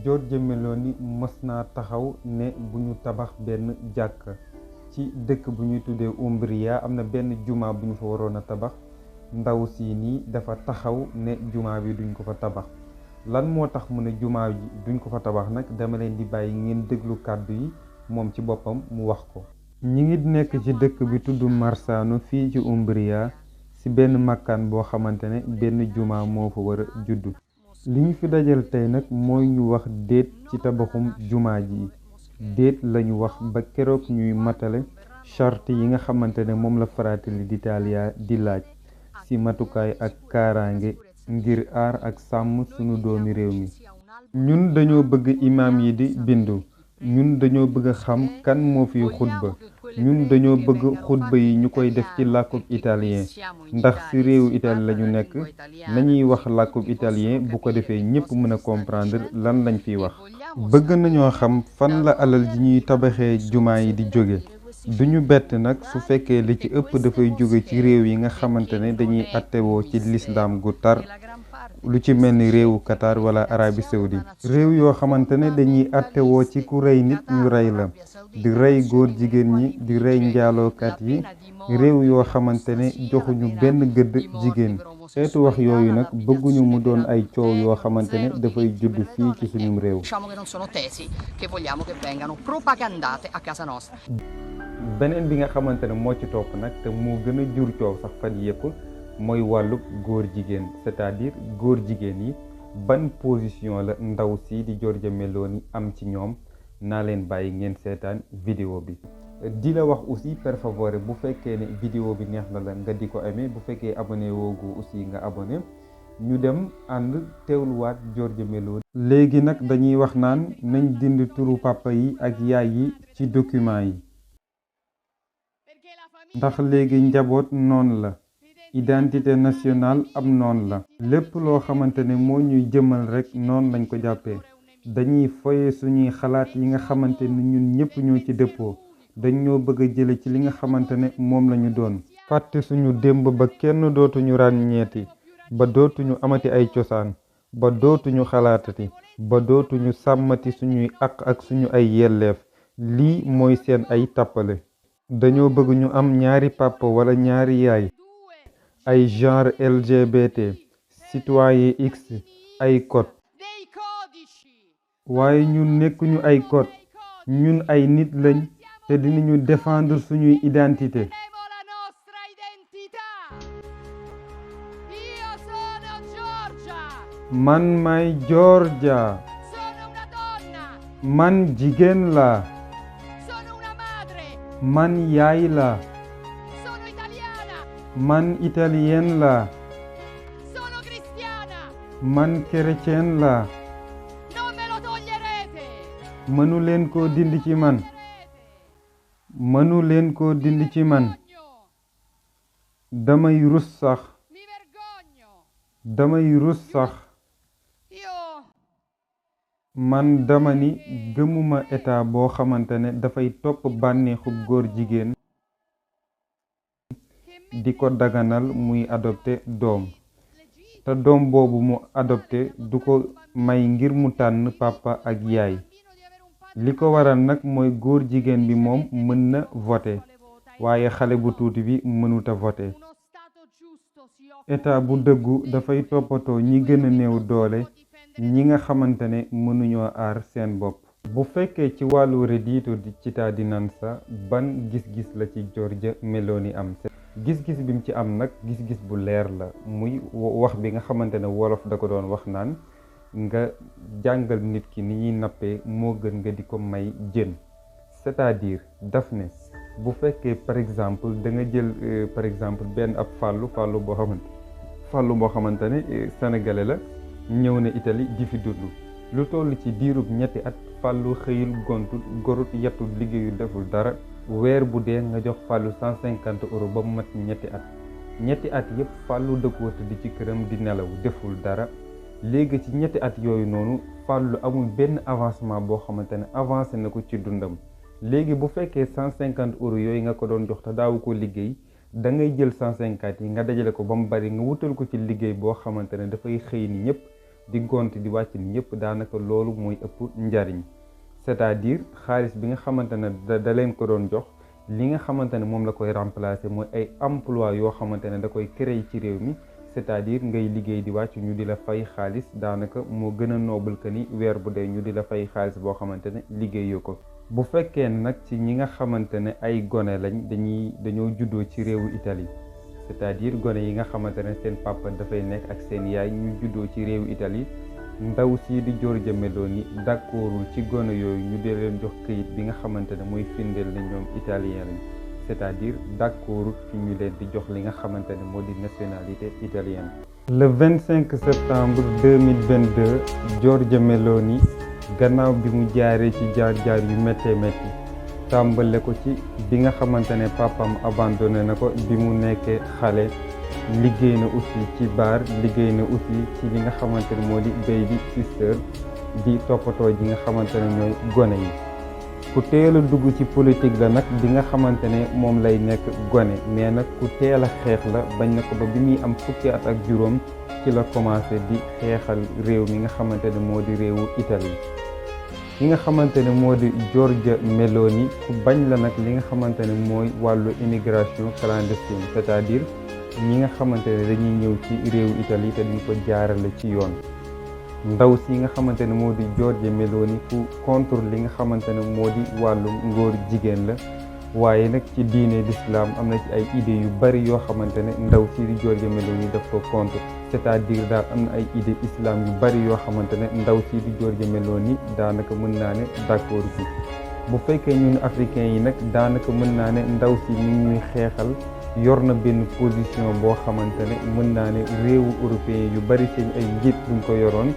Giorgia Meloni mës naa taxaw ne bu ñu tabax benn jàkka ci dëkk bu ñuy tuddee Umbria am na benn juma bu ñu fa waroon a tabax ndaw si nii dafa taxaw ne juma bi duñ ko fa tabax lan moo tax mu ne juma bi duñ ko fa tabax nag dama leen di bàyyi ngeen déglu kàddu yi moom ci boppam mu wax ko. ñi ngi nekk ci dëkk bi tudd Marsano fii ci Umbria ci benn makkaan boo xamante ne benn juma moo fa war a juddu. li ñu fi dajal tey nag mooy ñu wax déet ci tabaxum jumaa ji déet lañu wax ba keroog ñuy matale charte yi nga xamante ne moom la Fratelli d'Italia di laaj ci matukaay ak kaaraange ngir aar ak sàmm sunu doomi réew mi. ñun dañoo bëgg imaam yi di bindu ñun dañoo bëgg xam kan moo fi xutba ñun dañoo bëgg xutba yi ñu koy def ci làkkub italien ndax ci réewu Italie lañu nekk nañuy wax làkkub italien bu ko defee ñépp mën a comprendre lan lañ fiy wax. bëgg nañoo xam fan la alal ji ñuy tabaxee jumaa yi di jóge duñu bett nag su fekkee li ci ëpp dafay jóge ci réew yi nga xamante ne dañuy attewoo ci lislaam gu tar lu ci mel ni réewu Qatar wala Arabie Saoudite réew yoo xamante ne dañuy attewoo ci ku rey nit ñu rey la di rey góor jigéen ñi di rey njaalookat yi réew yoo xamante ne joxuñu benn gëdd jigéen xeetu wax yooyu nag bëgguñu mu doon ay coow yoo xamante ne dafay judd fii ci suñum réew. beneen bi nga xamante ne moo ci topp nag te moo gën a jur coow sax fan yëpp mooy wàllub góor jigéen c'est-à-dire góor jigéen yi ban position la ndaw si di Giorgia Meloni am ci ñoom naa leen bàyyi ngeen seetaan vidéo bi. di la wax aussi per favore bu fekkee ne vidéo bi neex na la nga di ko amee bu fekkee abonné woogu aussi nga abonné ñu dem ànd teewluwaat Giorgia Meloni. léegi nag dañuy wax naan nañ dindi turu papa yi ak yaay yi ci document yi ndax léegi njaboot noonu la identité nationale am noonu la lépp loo xamante ne moo ñuy jëmal rek noonu lañ ko jàppee dañuy foye suñuy xalaat yi nga xamante ne ñun ñëpp ñoo ci dëppoo dañ ñoo bëgg a jële ci li nga xamante ne moom lañu doon fàtte suñu démb ba kenn dootuñu ràññeeti ba dootuñu amati ay cosaan ba dootuñu xalaatati ba dootuñu sàmmati suñuy ak suñu ay yelleef lii mooy seen ay tàppale dañoo bëgg ñu am ñaari papa wala ñaari yaay ay genre LGBT citoyen X ay code waaye ñun nekkuñu ay code ñun ay nit lañ te dinañu défendre suñuy identité. man may Giorgia man jigéen la man yaay la man italien la man chrétien la mënu leen koo dindi ci man mënu leen koo dindi ci man damay rus sax man dama ni gëmuma état boo xamante ne dafay topp bànneexub góor jigéen di ko daganal muy adopté doom te doom boobu mu adopté du ko may ngir mu tànn papa ak yaay li ko waral nag mooy góor jigéen bi moom mën na voter waaye xale bu tuuti bi mënuta voter état bu dëggu dafay toppatoo ñi gën a néew doole ñi nga xamante ne mënuñoo aar seen bopp. bu fekkee ci wàllu reddito di cittadinanza ban gis-gis la ci Giorgia Meloni am gis-gis bi mu ci am nag gis-gis bu leer la muy wax bi nga xamante ne wolof da ko doon wax naan nga jàngal nit ki ni ñuy nappee moo gën nga di ko may jën c'est-à-dire daf ne bu fekkee par exemple da nga jël par exemple benn ab fàllu boo xamante ne sénégalais la ñëw na Italie di fi dund lu toll ci diirub ñetti at fàllu xëyul gontul gorut yattul liggéeyu deful dara weer bu dee nga jox fàllu 150 € ba mu mat ñetti at yépp fàllu dëkkoo tëdd ci këram di nelaw deful dara léegi ci ñetti at yooyu noonu fàllu amul benn avancement boo xamante ne avancé na ko ci dundam léegi bu fekkee 150 € yooyu nga ko doon jox te daawu ko liggéey da ngay jël 150 yi nga dajale ko ba mu bari nga wutal ko ci liggéey boo xamante ne dafay xëy ni ñëpp di gont di wàcc ni yëpp daanaka loolu mooy ëpp njariñ. c'est-à-dire xaalis bi nga xamante ne da leen ko doon jox li nga xamante ne moom la koy remplacer mooy ay emploi yoo xamante ne da koy créer ci réew mi. c'est-à-dire ngay liggéey di wàcc ñu di la fay xaalis daanaka moo gën a noble que ni weer bu dee ñu di la fay xaalis boo xamante ne liggéeyoo ko. bu fekkee nag ci ñi nga xamante ne ay gone lañ dañoo juddoo ci réewu Italie c'est-à-dire gone yi nga xamante ne seen papa dafay nekk ak seen yaay ñu juddoo ci réewu Italie ndaw sii di Giorgia Meloni d'accordul ci gone yooyu ñu di leen jox këyit bi nga xamante ne mooy firndeel na ñoom italien lañ. c'est-à-dire d'accord ci ñu leen di jox li nga xamante ne moo di nationalité italienne. Le 25 septembre 2022 Giorgia Meloni gannaaw bi mu jaaree ci jaar-jaar yu méttee métti tàmbale ko ci bi nga xamante ne papam abandonné na ko bi mu nekkee xale liggéey na aussi ci bar liggéey na aussi ci li nga xamante ne moo di baby sister di toppatoo ji nga xamante ne ñooy gone yi. ku teel a dugg ci politique la nag bi nga xamante ne moom lay nekk gone mais nag ku teel a xeex la bañ na ko ba bi muy am fukki at ak juróom ci la commencé di xeexal réew mi nga xamante ne moo di réewu Italie. ki nga xamante ne moo di Giorgia Meloni ku bañ la nag li nga xamante ne mooy wàllu immigration clandestine c'est-à-dire ñi nga xamante ne dañuy ñëw ci réewu Italie te duñ ko jaarale ci yoon. ndaw si nga xamante ne moo di Giorgia Meloni ku contre li nga xamante ne moo di wàllu ngóor jigéen la waaye nag ci diine l'islam am na ci ay idées yu bari yoo xamante ne ndaw si di Giorgia Meloni daf ko contre c'est-à-dire daal am na ay idées islam yu bari yoo xamante ne ndaw si di Giorgia Meloni daanaka mën naa ne d'accord ci. bu fekkee ñun africains yi nag daanaka mën naa ne ndaw si mi ñuy xeexal yor na benn position boo xamante ne mën naa ne réewu européen yu bari seen ay njiit duñ ko yoroon.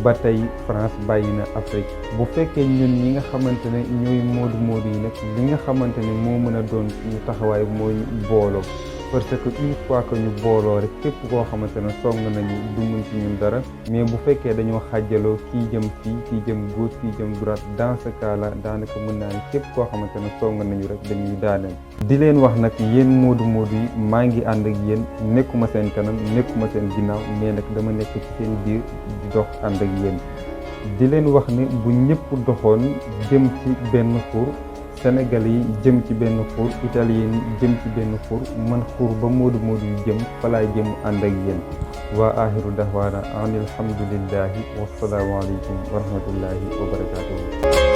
ba tey France bàyyi na Afrique. bu fekkee ñun ñi nga xamante ne ñooy moodu yi nag li nga xamante ne moo mën a doon suñu taxawaay mooy booloo parce que une fois que ñu booloo rek képp koo xamante ne song nañu du mën ci ñun dara mais bu fekkee dañoo xàjjaloo kii jëm fii kii jëm gauche kii jëm droite dans ce cas là daanaka mën naa ne képp koo xamante ne song nañu rek dañuy daaneel. di leen wax nag yéen moodu yi maa ngi ànd ak yéen nekkuma seen kanam nekkuma seen ginnaaw mais nag dama nekk ci seen biir di dox ànd ak yéen. di leen wax ne bu ñëpp doxoon jëm ci benn xur Sénégal yi jëm ci benn xur italien yi jëm ci benn xur man xur ba moodu yu jëm falaay jëm ànd ak yéen. waa axiru daxwaana an alhamdulillahi wasalaamu aleykum wa rahmatullahi wa barakatuhu.